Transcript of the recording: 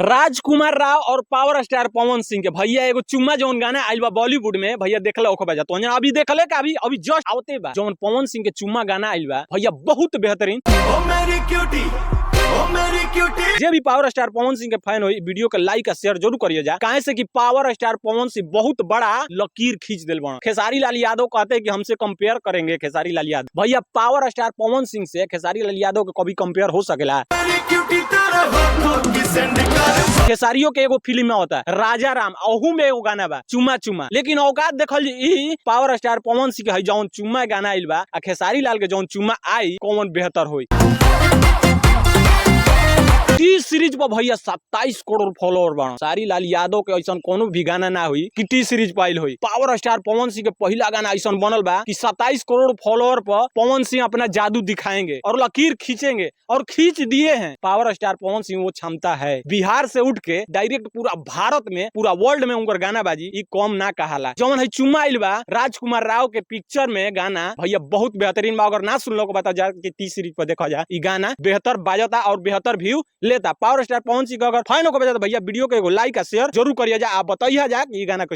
राजकुमार राव और power star Pawan Singh के भैया एगो चुम्मा जौन गाना आइल बा बॉलीवुड में, भैया देखले ओके बजा तो अभी देखले का अभी अभी जस्ट आवते बा जौन पवन सिंह के चुम्मा गाना आइल बा भैया बहुत बेहतरीन। ओ मेरी क्यूटी, ओ मेरी क्यूटी। जे भी पावर स्टार पवन सिंह के फैन होई वीडियो के लाइक और शेयर जरूर करिए जा, काहे से कि पावर स्टार पवन सिंह बहुत बड़ा लकीर खींच दिल बा। खेसारी लाल यादव कहते हैं कि हमसे कंपेयर करेंगे खेसारी लाल यादव, भैया पावर स्टार पवन सिंह से खेसारी लाल यादव के कभी कंपेयर हो सकेला? मेरी क्यूटी तेरे होठों की सेंड कर। खेसारियों के एगो फिल्म में होता है राजा राम, अहू में एगो गाना बा चुम्मा चुम्मा, लेकिन औकात देखल ई पावर स्टार पवन सिंह के है जौन चुम्मा गाना आइल बा आ खेसारी लाल के जौन चुम्मा आई कौन बेहतर होई। टी सीरीज पर भैया 27 करोड़ फॉलोअर बा। खेसारी लाल यादव के ऐसा कोनो भी गाना ना हुई कि टी सीरीज पर आइल हुई। पावर स्टार पवन सिंह के पहला गाना ऐसा बनल बा कि 27 करोड़ फॉलोअर पर पवन सिंह अपना जादू दिखाएंगे और लकीर खींचेंगे और खींच दिए हैं। पावर स्टार पवन सिंह वो क्षमता है, बिहार से उठ के डायरेक्ट पूरा भारत में पूरा वर्ल्ड में उनकर गाना बाजी, ई कम ना कहाला। जौन है चुम्मा आइल बा राजकुमार राव के पिक्चर में गाना भैया बहुत बेहतरीन बा। अगर ना सुन लो बता जा कि टी सीरीज पर देखा जा ई गाना बेहतर बाजता और बेहतर व्यू लेता। पावर स्टार पवन सिंह अगर फैन हो बजा तो भैया वीडियो के एगो लाइक आ शेयर जरूर करिए जा, आप बताइए जा कि ई गाना कैसे।